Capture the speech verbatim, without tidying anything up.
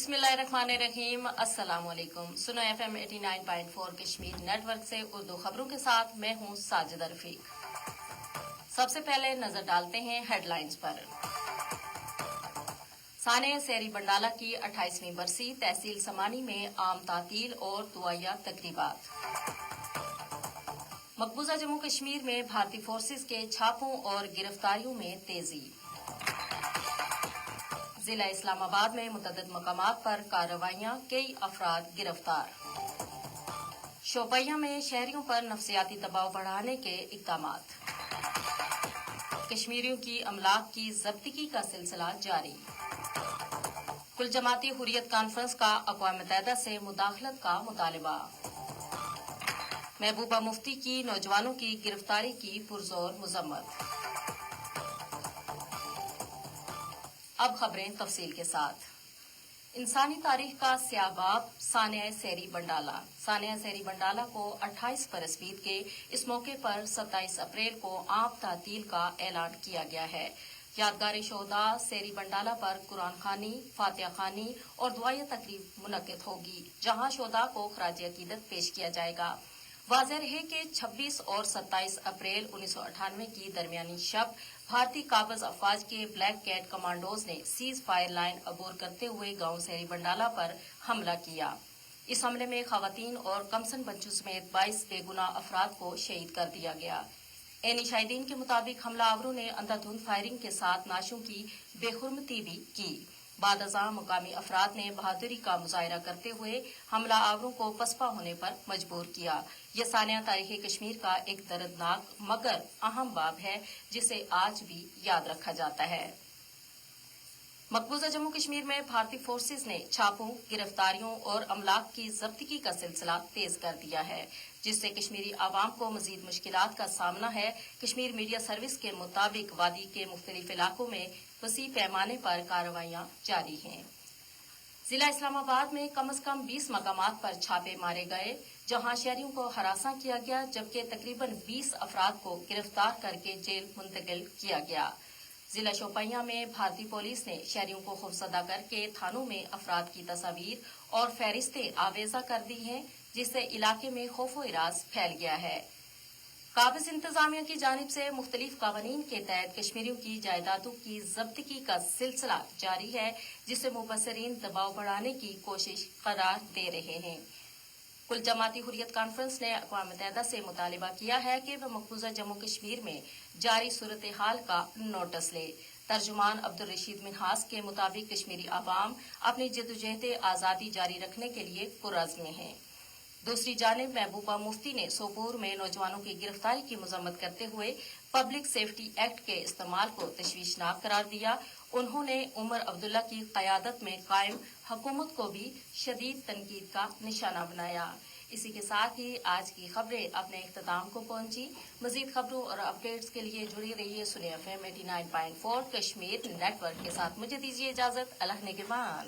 بسم اللہ الرحمن الرحیم، السلام علیکم۔ سنو ایف ایم ایٹی نائن پوائنٹ فور کشمیر نیٹ ورک سے اردو خبروں کے ساتھ میں ہوں ساجدہ رفیق۔ سب سے پہلے نظر ڈالتے ہیں ہیڈ لائنز پر۔ سانحہ سحری بنڈالہ کی اٹھائیسویں برسی، تحصیل سمانی میں عام تعطیل اور دعائیہ تقریبات۔ مقبوضہ جموں کشمیر میں بھارتی فورسز کے چھاپوں اور گرفتاریوں میں تیزی۔ ضلع اسلام آباد میں متعدد مقامات پر کارروائیاں، کئی افراد گرفتار۔ شوپیاں میں شہریوں پر نفسیاتی دباؤ بڑھانے کے اقدامات۔ کشمیریوں کی املاک کی ضبطگی کا سلسلہ جاری۔ کل جماعتی حریت کانفرنس کا اقوام متحدہ سے مداخلت کا مطالبہ۔ محبوبہ مفتی کی نوجوانوں کی گرفتاری کی پرزور مذمت۔ اب خبریں تفصیل کے ساتھ۔ انسانی تاریخ کا سیاہ باب سانحہ سحری بنڈالہ۔ سانحہ سحری بنڈالہ کو اٹھائیس برس بیت کے اس موقع پر ستائیس اپریل کو عام تعطیل کا اعلان کیا گیا ہے۔ یادگار شہداء سحری بنڈالہ پر قرآن خوانی، فاتحہ خوانی اور دعائیہ تقریب منعقد ہوگی، جہاں شہداء کو خراج عقیدت پیش کیا جائے گا۔ واضح رہے کہ چھبیس اور ستائیس اپریل انیس سو اٹھانوے کی درمیانی شب بھارتی قابض افواج کے بلیک کیٹ کمانڈوز نے سیز فائر لائن عبور کرتے ہوئے گاؤں سحری بنڈالہ پر حملہ کیا۔ اس حملے میں خواتین اور کمسن بچوں سمیت بائیس بے گناہ افراد کو شہید کر دیا گیا۔ اینی شاہدین کے مطابق حملہ آوروں نے اندھا دھند فائرنگ کے ساتھ نعشوں کی بے حرمتی بھی کی۔ بعد ازاں مقامی افراد نے بہادری کا مظاہرہ کرتے ہوئے حملہ آوروں کو پسپا ہونے پر مجبور کیا۔ یہ سانحہ تاریخ کشمیر کا ایک دردناک مگر اہم باب ہے، جسے آج بھی یاد رکھا جاتا ہے۔ مقبوضہ جموں کشمیر میں بھارتی فورسز نے چھاپوں، گرفتاریوں اور املاک کی ضبطگی کا سلسلہ تیز کر دیا ہے، جس سے کشمیری عوام کو مزید مشکلات کا سامنا ہے۔ کشمیر میڈیا سروس کے مطابق وادی کے مختلف علاقوں میں وسیع پیمانے پر کارروائیاں جاری ہیں۔ ضلع اسلام آباد میں کم از کم بیس مقامات پر چھاپے مارے گئے، جہاں شہریوں کو ہراساں کیا گیا، جبکہ تقریباً بیس افراد کو گرفتار کر کے جیل منتقل کیا گیا۔ ضلع شوپیاں میں بھارتی پولیس نے شہریوں کو خوفزدہ کر کے تھانوں میں افراد کی تصاویر اور فہرستیں آویزہ کر دی ہیں، جس سے علاقے میں خوف و ہراس پھیل گیا ہے۔ قابض انتظامیہ کی جانب سے مختلف قوانین کے تحت کشمیریوں کی جائیدادوں کی ضبطگی کا سلسلہ جاری ہے، جسے مبصرین دباؤ بڑھانے کی کوشش قرار دے رہے ہیں۔ کل جماعتی حریت کانفرنس نے اقوام متحدہ سے مطالبہ کیا ہے کہ وہ مقبوضہ جموں کشمیر میں جاری صورتحال کا نوٹس لے۔ ترجمان عبدالرشید منہاس کے مطابق کشمیری عوام اپنی جدوجہد آزادی جاری رکھنے کے لیے پرعزم ہیں۔ دوسری جانب محبوبہ مفتی نے سوپور میں نوجوانوں کی گرفتاری کی مذمت کرتے ہوئے پبلک سیفٹی ایکٹ کے استعمال کو تشویشناک قرار دیا۔ انہوں نے عمر عبداللہ کی قیادت میں قائم حکومت کو بھی شدید تنقید کا نشانہ بنایا۔ اسی کے ساتھ ہی آج کی خبریں اپنے اختتام کو پہنچی۔ مزید خبروں اور اپڈیٹس کے لیے جڑی رہیے سنی ایف ایم ایٹی نائن پوائنٹ فور کشمیر نیٹ ورک کے ساتھ۔ مجھے دیجیے اجازت، اللہ نگہبان۔